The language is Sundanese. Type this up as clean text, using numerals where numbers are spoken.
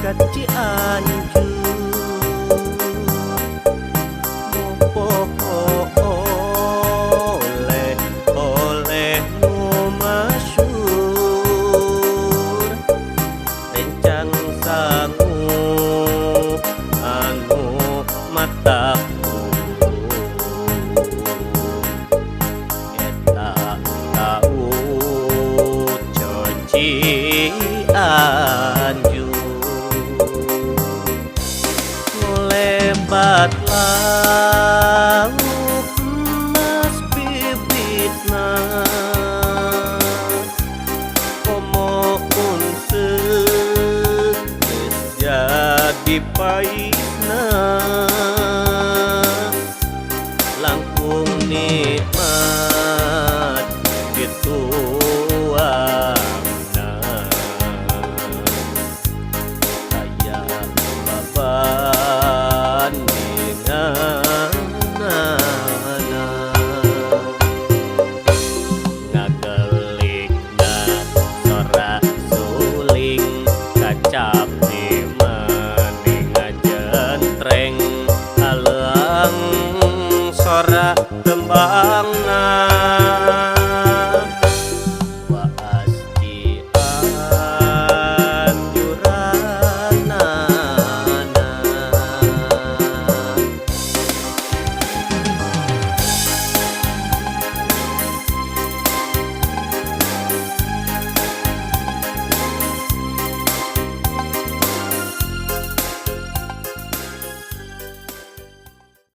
ka Cianjur mopoho oleh oleh nu masyhur rencang sangu anu mata eta taut Cianjur lebat lauk emas bibitna komo unseut geus jadi paisna langkung nikmat dituangna aya babandinganana ngagelikna sora suling kacapi mani ngajentreng aleang sora tembang.